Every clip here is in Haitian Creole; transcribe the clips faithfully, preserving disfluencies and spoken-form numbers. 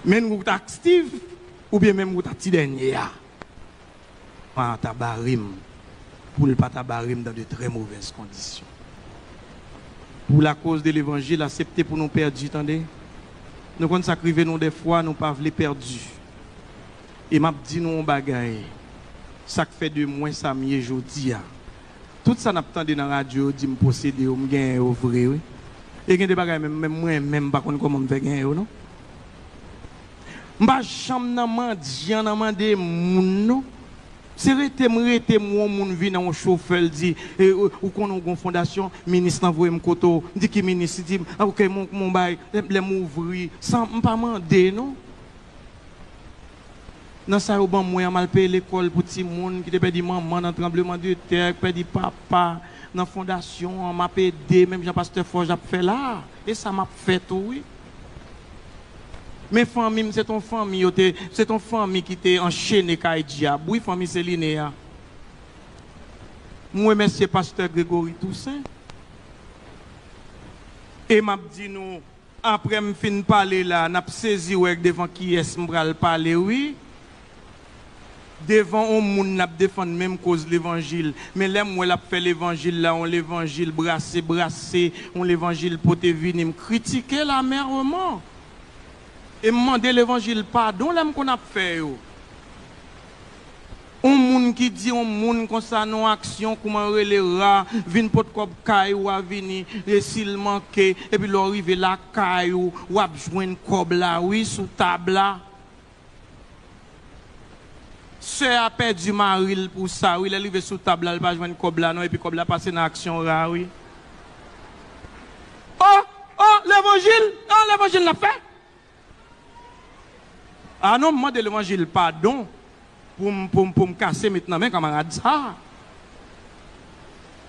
Menm ou ta ak Steve, oubyen menm ou ta ak ti dènye a. Pa ta bare m, pou l pa ta bare m dans de très mauvaises conditions. Pou la cause de l'évangile, aksepte pou nou pèdi, tande. Nou konn sa k rive nou dèfwa, nou pa vle pèdi. E m ap di nou yon bagay, sa k fè de mwen sa m ye jodi a. Tout sa n ap tande nan radyo yo di m posede yo, m genyen yo vre, wi. E gen de bagay menm, menm mwen menm m pa konn kòman m fè genyen yo, non. M pa janm nan mandyan, nan mande moun, non. Se rete m rete m wè yon moun vin nan yon chofè, l di, e, ou, ou konnen w gen yon fondasyon, minis lan voye m kote w. M di, ki minis? Li di m, a, oke, m, m bay, lè, lè m ouvri, san m pa mande, non. Nan sa yo ban mwen an, m al peye lekòl pou timoun ki te pèdi manman nan tranblemanntè, ki pèdi papa nan fondasyon an, m ap ede, menm jan pastè Fòj ap fè la. E sa m ap fè tou, wi. Men fanmi m, se t on fanmi, yo te, se t on fanmi ki te anchene kay dyab. Wi, fanmi Seline a. M remèsye pastè Gregory Toussaint. E m ap di nou, apre m fin pale la, n ap sezi wè devan kiyès m pral pale, wi. Devan on moun n ap defann menm koz levanjil. Men lè m wè l ap fè levanjil la, on levanjil brase, brase, on levanjil pote vini, m kritike l amèrman. E m mande levanjil padon lè m konn ap fè yo. On moun ki di on moun konsa nan on aksyon, kouman yo rele, ra, vin pot kòb kay ou a vini, e si l manke, epi lè w rive lakay ou, w ap jwenn kòb la, wi, sou tab la. Sè a pèdi mari l pou sa, wi, lè l rive sou tab la, l pa jwenn kòb la non, epi kòb la pase nan aksyon ra, wi. O, o, levanjil, o, levanjil n ap fè. A non, m mande levanjil padon pou m, pou m, pou m kase met nan men kanmarad sa.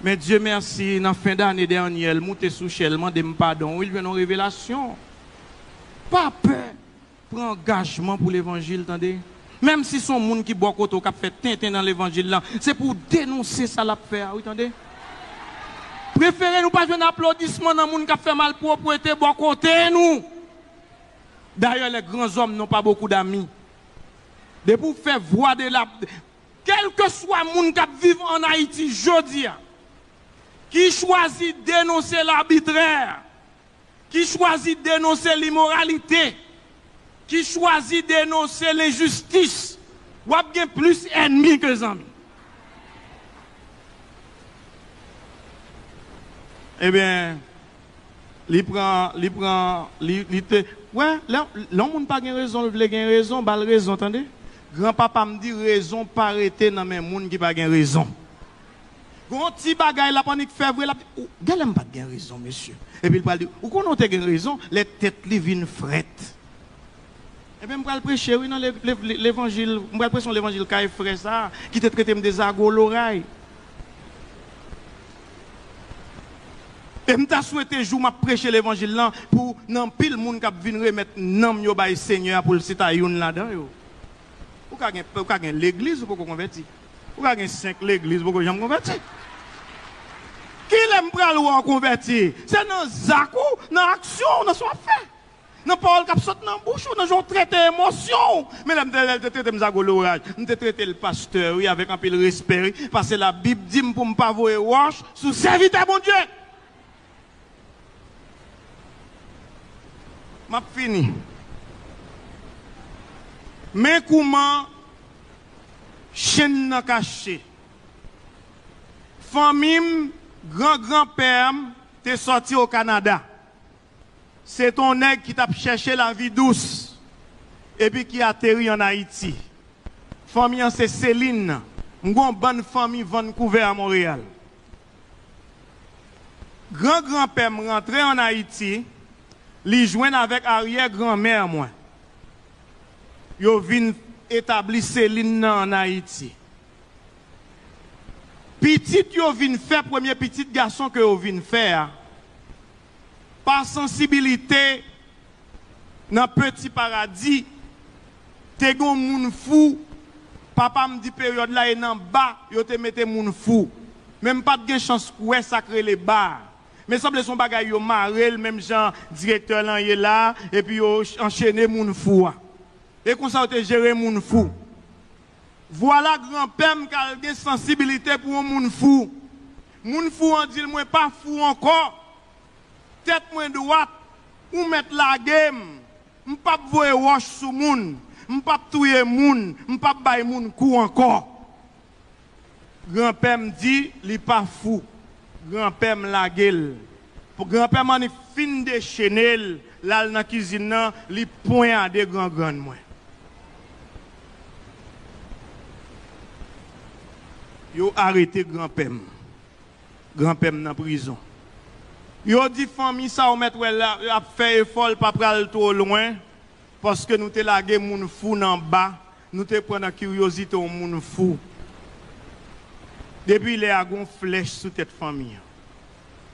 Men Dye mèsi, nan fen dane dènyè, l moute sou chè, l mande m padon, wi, l jwenn yon revelasyon. Pa pè. Pran angajman pou levanjil, tande. Menm si se yon moun ki bò kote w k ap fè tenten nan levanjil lan, se pou w denonse sa l ap fè a, wi, tande. Prefere nou pa jwenn aplodisman nan moun k ap fè malpwòpte bò kote nou. Dayè, les grands hommes n'ont pas beaucoup d'amis. Depi w fè vwa de la, kèlkeswa moun k ap viv ann Ayiti jodi a, ki chwazi denonse labitrè, ki chwazi denonse limoralite, ki chwazi denonse lenjistis, w ap gen plis ènmi ke zanmi. Ebyen, li pran, li pran, li, li te, wè, lè, lè yon moun pa gen rezon, l vle gen rezon, ba l rezon, tande. Granpapa m di, rezon pa rete nan men moun ki pa gen rezon. Gon ti bagay l ap annik fè vre, l ap di, ou, genlè m pa t gen rezon, mesye. Epi l pral di, ou konnen w te gen rezon, lè tèt li vin frèt. Ebyen, m pral preche, wi, nan le, le, le, levanjil, m pral preche yon levanjil kay frè sa a, ki te trete m de zago loray. E m ta swete jou m ap preche levanjil lan, pou nan anpil moun k ap vin remèt nanm yo bay Senyè a, pou l se ta youn ladan yo. Ou ka gen, ou ka gen legliz, ou poko konvèti. Ou ka gen senk legliz, ou poko janm konvèti. Kilè m pral wè w konvèti? Se nan zak ou, nan aksyon w, nan sa w ap fè. Nan pawòl k ap sot nan bouch ou, nan jan w trete emosyon w. Men lè m te, lè l te trete m zago loraj, m te trete l pastè, wi, avèk anpil respè, wi, paske Labib di m pou m pa voye wòch sou sèvitè Bondye. M ap fini. Men kouman chenn nan kache. Fanmi m, gran granpè m te sòti o Kanada. Se t on nèg ki t ap chèche lavi dous epi ki ateri ann Ayiti. Fanmi an se Selin. M gen yon bann fanmi Vancouver a Monreyal. Gran granpè m rantre ann Ayiti, li jwenn avèk aryè granmè mwen. Yo vin etabli Selin nan ann Ayiti. Pitit yo vin fè, premye pitit gason ke yo vin fè a, pa sansibilite nan Peti Paradi, te gen yon moun fou, papa m di peryòd la e nan ba yo te mete moun fou. Men m pa t gen chans wè sa k rele ba a. Men sanble se yon bagay yo mare l menm jan direktè lan ye la, epi yo anchene moun fou a. E konsa yo te jere moun fou. Vwala granpè m k al gen sansibilite pou yon moun fou. Moun fou an di l, "Mwen pa fou ankò. Tèt mwen dwat, ou mèt lage m. M p ap voye wòch sou moun. M p ap touye moun. M p ap bay moun kou ankò." Granpè m di li pa fou. Granpè m lage l. Pou granpè m annik fin dechene l, l al nan kizin nan, li ponyade grangrann mwen. Yo arete granpè m. Granpè m nan prizon. Yo di fanmi sa, ou mèt wè l ap fè efò, l pa pral twò lwen, paske nou te lage moun fou nan ba, nou te pran nan kiryozite yon moun fou. Depi lè a, gen yon flèch sou tèt fanmi an.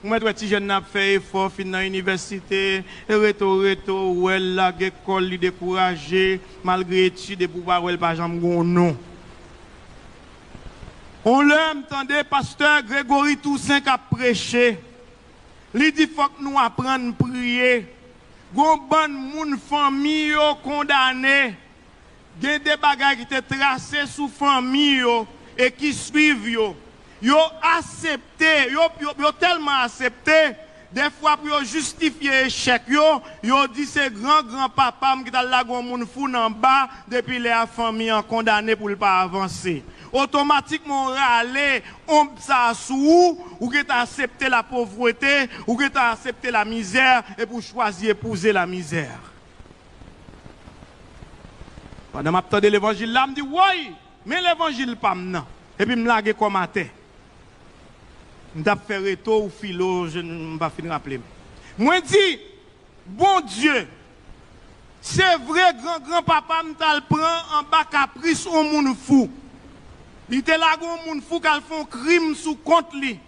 Ou mèt wè ti jèn nan ap fè efò, fin nan inivèsite, e reto, reto, ou wè l lage kò l, li dekouraje, malgre etid, epi ou pa wè l pa janm gen yon non. On lè, m tande pastè Gregory Toussaint k ap preche. Li di, "Fòk nou aprann priye." Gon bann moun fanmi yo kondane. Gen de bagay ki te trase sou fanmi yo e ki swiv yo. Yo asepte, yo, yo, yo tèlman asepte, dèfwa pou yo jistifye echèk yo, yo di, "Se gran granpapa m ki t al lage yon moun fou nan ba, depi lè a fanmi an kondane pou l pa avanse." Otomatikman, w rale onb sa a sou ou, ou gentan asepte lapovrete, ou gentan asepte lamizè, epi w chwazi epouze lamizè. Pandan m ap tande levanjil la, m di, "Woy, men levanjil pa m nan." Epi m lage kò m atè. M t ap fè reto ou filo, je n-, m pa fin raple m. Mwen di, "Bondye, se vre, gran gran papa m t al pran anba kapris yon moun fou. Li te lage yon moun fou k al fè yon krim sou kont li.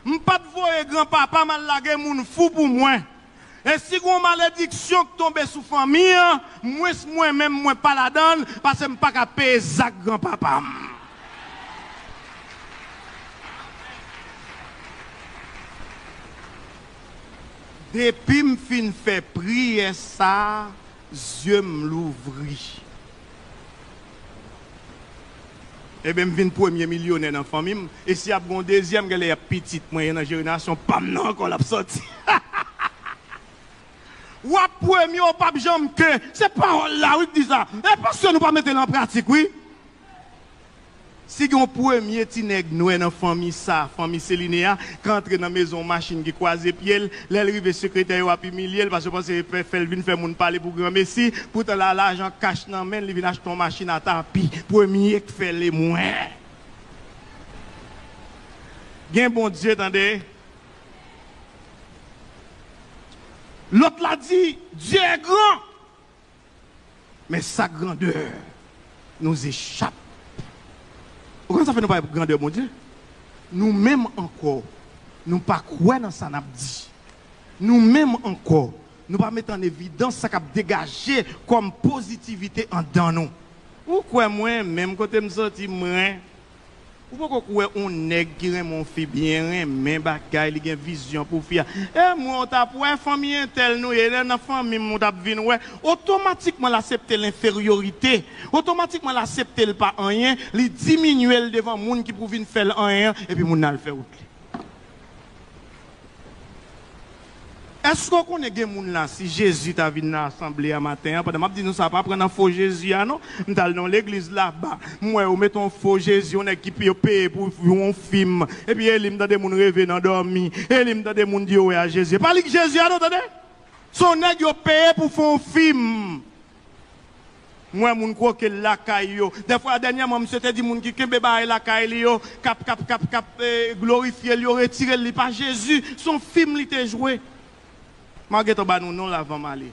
M pa t voye gran papa m al lage moun fou pou mwen. E si gen yon malediksyon k tonbe sou fanmi an, mwens mwen menm, mwen pa ladan l, paske m pa ka peye zak gran papa m." Depi m fin fè priyè sa a, zye m louvri. Ebyen, m vin premye milyonè nan fanmi m. E si ap gen yon dezyèm, genlè y ap pitit mwen, e nan jenerasyon pa m nan ankò l ap sòti. W ap premye, w p ap janm ke. Se pawòl la, wi, k di sa. E paske nou pa mete l an pratik, wi. Si gen yon premye ti nèg nwè nan fanmi sa, fanmi Seline a, k antre nan mezon yon machin ki kwaze pye l, lè l rive sekretè yo ap imilye l, paske yo panse fè, fè l vin fè moun pale pou granmesi, poutan la lajan kach nan men l, li vin achte yon machin a tapi, premye k fè l e mwen. Gen Bondye, tande. Lòt la di, Dieu est grand. Men sa grandeur nous échappe. Ou konn sa fè nou pale pou grandeur Bondye? Nou menm ankò, nou pa kwè nan sa n ap di. Nou menm ankò, nou pa mete an evidans sa k ap degaje kòm pozitivite anndan nou. Ou kwè mwen, menm kote m soti, mwen, ou poko kwè on nèg ki renmen on fi byen, renmen bagay, li gen vizyon pou fi a. E mwen, ou t ap wè fanmi entèl nou ye, lè nan fanmi m, ou t ap vin wè. Otomatikman, l asepte lenferyorite. Otomatikman, l asepte l pa anyen, li diminye l devan moun ki pou vin fè l anyen an, epi moun nan al fè wout li. Èske w konnen gen moun la, si Jezi ta vin nan asanble a maten an, pandan m ap di nou sa, pa pran nan fo Jezi a non, m t al nan yon legliz laba, m wè yo mete yon fo Jezi, yon nèg ki yo peye pou yon fim, epi e li m tande moun reve nan dòmi, e li m tande moun di yo wè a Jezi. E pa li k Jezi a non, tande! Se yon nèg yo peye pou fè yon fim. M wè moun kwoke l lakay yo. Dèfwa, dènyèman, misye te di moun ki kenbe bagay lakay li yo, k ap, k ap, k ap, k ap, eh, glorifye l, yo retire l, li pa Jezi. Se yon fim li te jwe. M a gentan ba nou non l avan m ale.